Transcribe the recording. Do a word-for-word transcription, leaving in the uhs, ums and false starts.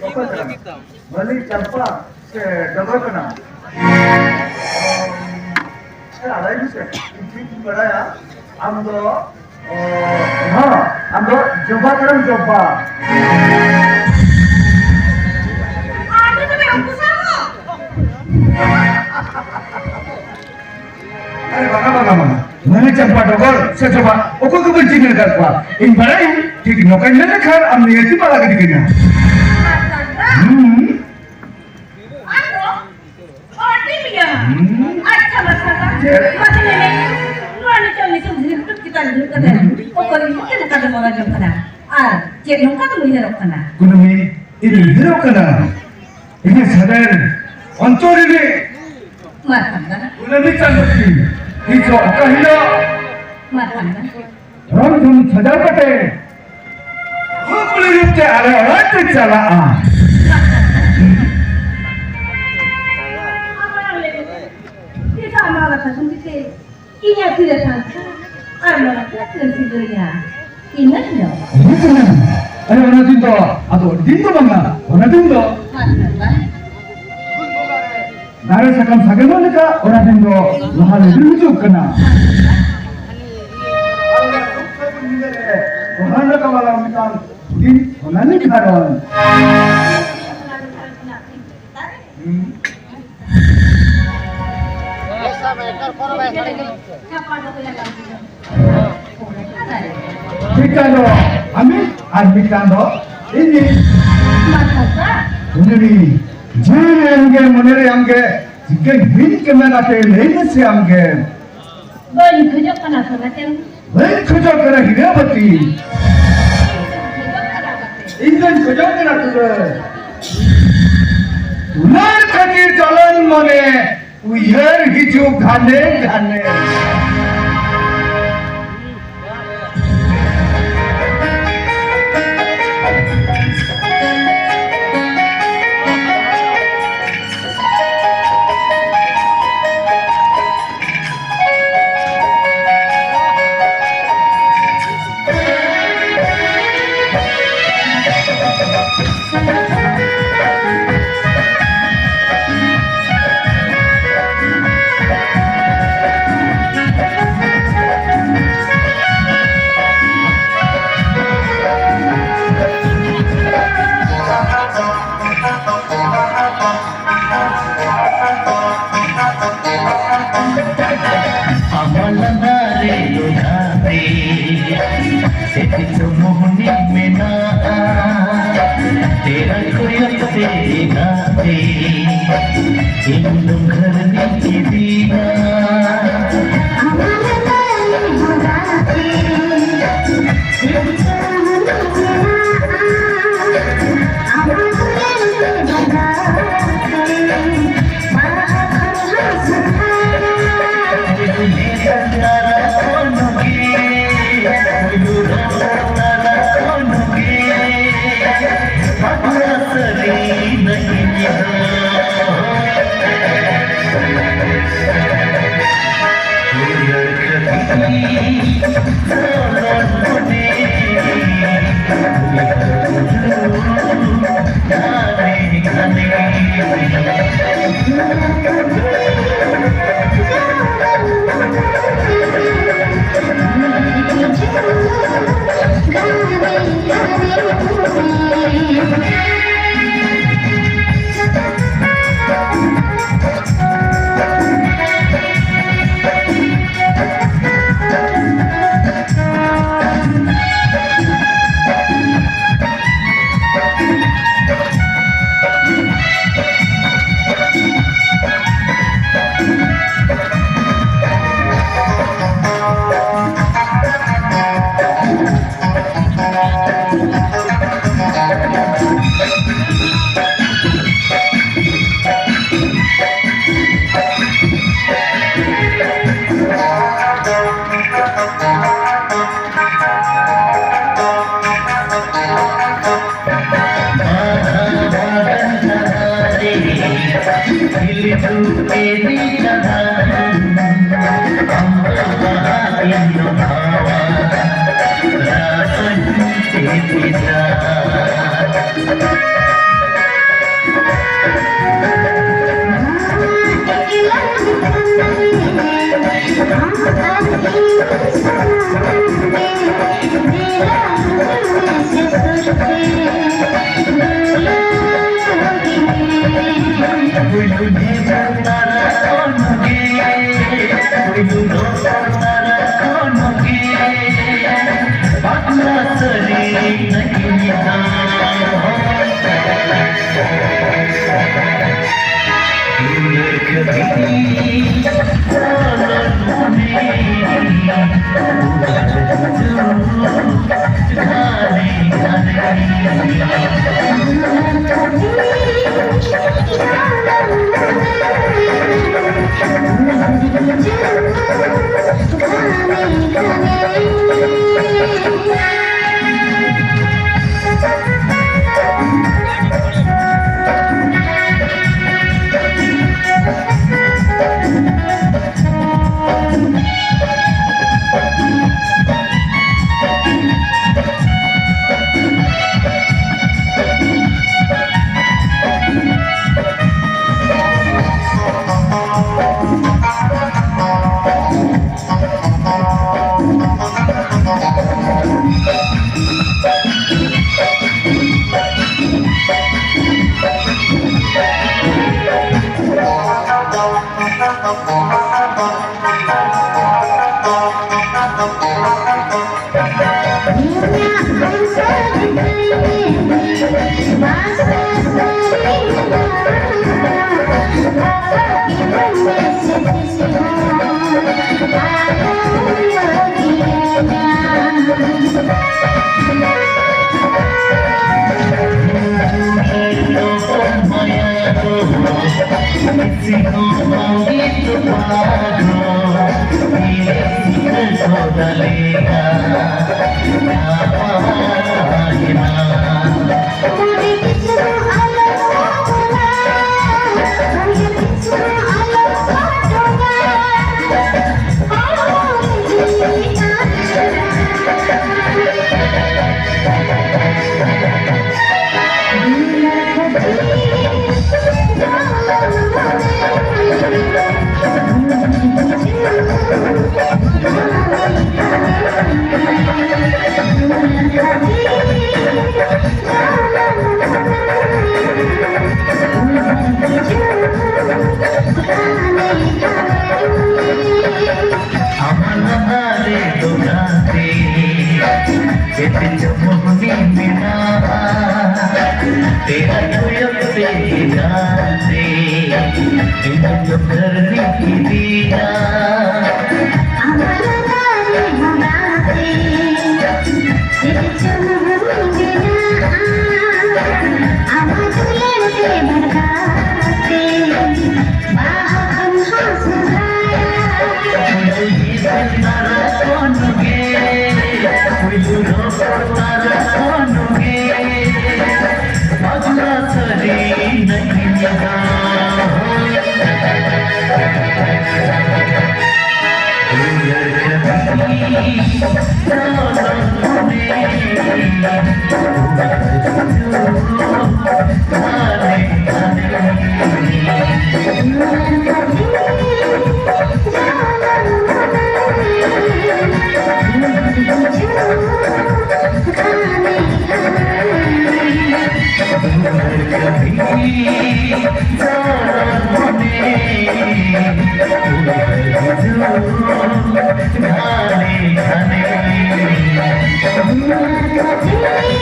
ᱚᱠᱚᱭ ᱠᱟᱱᱟᱢ? ᱢᱟᱹᱞᱤ ᱪᱟᱢᱯᱟ ᱥᱮ ᱰᱚᱜᱚᱨ ᱠᱟᱱᱟᱢ? ᱦᱮᱸ, ᱟᱲᱟᱭ ᱢᱮᱥᱮ᱾ ᱤᱧ ᱴᱷᱤᱠ ᱤᱧ ᱵᱟᱲᱟᱭᱟ, ᱟᱢ ᱫᱚ, ᱚ, ᱦᱚᱸ, ᱟᱢ ᱫᱚ ᱡᱚᱵᱟ ᱠᱟᱱᱟᱢ, ᱡᱚᱵᱟ᱾ ᱟᱫᱚ ᱛᱚᱵᱮ ᱩᱱᱠᱩ ᱥᱟᱶ ᱦᱚᱸ? ᱟᱨᱮ ᱵᱟᱝᱟ, ᱵᱟᱝᱟ, ᱵᱟᱝᱟ᱾ ᱢᱟᱹᱞᱤ ᱪᱟᱢᱯᱟ ᱰᱚᱜᱚᱨ ᱥᱮ ᱡᱚᱵᱟ, ᱚᱠᱚᱭ ᱠᱚ ᱵᱟᱹᱧ ᱪᱤᱱᱦᱟᱹ ᱟᱠᱟᱫ ᱠᱚᱣᱟ᱾ ᱤᱧ ᱵᱟᱲᱟᱭᱟᱹᱧ, ᱴᱷᱤᱠ ᱱᱚᱝᱠᱟᱧ ᱢᱮᱱ ᱞᱮᱠᱷᱟᱱ ᱟᱢ ᱱᱤᱦᱟᱹᱛᱤᱢ ᱟᱲᱟᱜ ᱜᱤᱰᱤ ᱠᱟᱹᱧᱟ᱾ ᱦᱩᱸ᱾ ᱟᱫᱚ, ᱟᱹᱰᱤ ᱢᱤᱭᱟ᱾ ᱦᱩᱸ᱾ ᱟᱪᱪᱷᱟ, ᱢᱟᱥᱴᱟᱨ ᱫᱟ᱾ ᱪᱮᱫ? ᱢᱟᱥᱮ ᱞᱟᱹᱭ ᱢᱮ, ᱱᱚᱣᱟ ᱱᱤᱛᱚᱜ, ᱱᱤᱛᱚᱜ ᱡᱷᱤᱞ ᱪᱮᱛᱟᱱ ᱫᱩᱲᱩᱵ ᱠᱟᱛᱮ ᱦᱩᱸ᱾ ᱚᱠᱚᱭ ᱪᱮᱫ ᱞᱮᱠᱟ ᱛᱮ ᱢᱚᱱᱮ ᱡᱚᱝ ᱠᱟᱱᱟ? ᱟᱨ ᱪᱮᱫ ᱱᱚᱝᱠᱟ ᱛᱮᱢ ᱩᱭᱦᱟᱹᱨᱚᱜ ᱠᱟᱱᱟ? ᱠᱩᱱᱟᱹᱢᱤ, ᱤᱧ ᱩᱭᱦᱟᱹᱨᱚᱜ ᱠᱟᱱᱟ᱾ ᱤᱧᱟᱹᱜ ᱥᱟᱫᱮᱱ ᱚᱱᱛᱚᱨ ᱨᱮ ᱢᱟᱨᱠᱚᱱᱰᱟ᱾ ᱠᱩᱱᱟᱹᱢᱤ ᱪᱟᱸᱫᱳ ᱠᱤᱱ ᱛᱤᱥᱚᱜ ᱚᱠᱟ ᱦᱤᱞᱳᱜ ᱢᱟᱨᱠᱚᱱᱰᱟ᱾ ᱨᱚᱝ ᱫᱷᱩᱱ ᱥᱟᱡᱟᱣ ᱠᱟᱛᱮ ᱦᱩᱜᱽᱞᱤ ᱨᱩᱯ ᱛᱮ ᱟᱞᱮ ᱚᱲᱟᱜ ᱛᱮ ᱪᱟᱞᱟᱜᱼᱟ᱾ ᱟᱢᱟᱜ ᱞᱟᱹᱭ ᱛᱮ, ᱪᱮᱫᱟᱜ ᱟᱢᱟᱜ ᱠᱟᱛᱷᱟ ᱥᱩᱱ ᱠᱟᱛᱮ ᱤᱧᱟᱹᱜ ᱛᱤ ᱨᱮ ᱛᱟᱦᱮᱸ ᱠᱟᱱᱟ ᱟᱨ ᱱᱚᱣᱟ ᱠᱚ ᱠᱟᱹᱢᱪᱤ ᱫᱚ ᱤᱧᱟᱹᱜ᱾ ᱤᱱᱟᱹ ᱦᱤᱞᱳᱜ᱾ ᱦᱮᱸ, ᱟᱨᱮ, ᱚᱱᱟ ᱫᱤᱱ ᱫᱚ, ᱟᱫᱚ ᱫᱤᱱ ᱫᱚ ᱵᱟᱝᱟ, ᱚᱱᱟ ᱫᱤᱱ ᱫᱚ᱾ ᱫᱟᱨᱮ ᱥᱟᱠᱟᱢ ᱥᱟᱜᱮᱱᱚᱜ ᱞᱮᱠᱟ, ᱚᱱᱟ ᱫᱤᱱ ᱫᱚ ᱞᱟᱦᱟ ᱞᱮ ᱦᱤᱡᱩᱜ ᱠᱟᱱᱟ᱾ ᱚᱱᱟ ᱞᱮᱠᱟ ᱵᱟᱞᱟ ᱢᱤᱫᱴᱟᱝ ᱦᱩᱰᱤᱧ ᱥᱚᱱᱟᱞᱤ ᱜᱷᱟᱨᱚᱸᱡᱽ᱾ ᱦᱩᱸ᱾ ᱢᱤᱫᱴᱟᱝ ᱫᱚ ᱟᱢᱤ ᱟᱨ ᱢᱤᱫᱴᱟᱝ ᱫᱚ ᱤᱧᱤᱡ᱾ ᱢᱚᱱᱮᱨᱮ, ᱡᱤᱣᱤ ᱨᱮ ᱟᱢᱜᱮ, ᱢᱚᱱᱮᱨᱮ ᱟᱢᱜᱮ, ᱪᱤᱠᱟᱹᱧ ᱦᱤᱲᱤᱧ ᱠᱮᱢᱮᱱ ᱟᱯᱮ, ᱞᱟᱹᱭ ᱢᱮᱥᱮ ᱟᱢᱜᱮ᱾ ᱵᱟᱹᱧ ᱠᱷᱚᱡᱚᱜ ᱠᱟᱱᱟ ᱥᱚᱱᱟᱪᱟᱸᱫ᱾ ᱵᱟᱹᱧ ᱠᱷᱚᱡᱚᱜ ᱠᱟᱱᱟ ᱦᱤᱨᱟᱹᱵᱚᱛᱤ᱾ ᱤᱧ ᱫᱚᱧ ᱠᱷᱚᱡᱚᱜ ᱠᱟᱱᱟ ᱫᱩᱞᱟᱹᱲ᱾ ᱫᱩᱞᱟᱹᱲ ᱠᱷᱟᱹᱛᱤᱨ ᱪᱚᱞᱚᱱ ᱢᱚᱱᱮ ᱩᱭᱦᱟᱹᱨ ᱦᱤᱡᱩᱜ ᱜᱷᱟᱱᱮ ᱜᱷᱟᱱᱮ᱾ ᱟᱢᱟᱞ ᱫᱟᱨᱮ ᱞᱚᱡᱷᱟᱛᱮ, ᱥᱮᱫ ᱫᱚ ᱢᱳᱦᱱᱤ ᱢᱮᱱᱟᱜᱼᱟ᱾ ᱛᱮᱨᱟ ᱠᱚᱭᱚᱜ ᱛᱮ ᱮᱸᱜᱟᱛᱮ, ᱤᱧ ᱫᱚ ᱜᱷᱟᱹᱨᱱᱤ ᱤᱫᱤᱭᱟ᱾ ᱟᱢᱟᱞ ᱫᱟᱨᱮ ᱞᱚᱡᱷᱟᱛᱮ, ᱟᱢᱟᱞ ᱫᱟᱨᱮ ᱵᱚᱸᱜᱟ ᱛᱮ, ᱪᱮᱫ ᱪᱚᱝ ᱦᱩᱭ ᱢᱮᱱᱟᱜᱼᱟ, ᱟᱢᱟᱜ ᱫᱩᱞᱟᱹᱲ ᱛᱮ ᱵᱷᱟᱨᱜᱟᱣ ᱛᱮ, ᱵᱟᱦᱟ ᱠᱷᱚᱱ ᱦᱚᱸ ᱥᱚᱦᱨᱟᱭ᱾ ᱯᱩᱭᱞᱩ ᱧᱮᱯᱮᱞ ᱛᱟᱨᱟ ᱠᱷᱚᱱ ᱜᱮ, ᱯᱩᱭᱞᱩ ᱨᱚᱯᱚᱲ ᱛᱟᱨᱟ ᱠᱷᱚᱱ ᱜᱮ, ᱵᱟᱯᱞᱟ ᱥᱟᱹᱨᱤ ᱱᱟᱹᱧ ᱫᱟ᱾ ᱦᱳᱭ᱾ ᱩᱭᱦᱟᱹᱨ ᱠᱟᱹᱢᱤ ᱪᱚᱞᱚᱱ ᱢᱚᱱᱮ, ᱩᱭᱦᱟᱹᱨ ᱦᱤᱡᱩᱜ ᱜᱷᱟᱱᱮ ᱜᱷᱟᱱᱮ᱾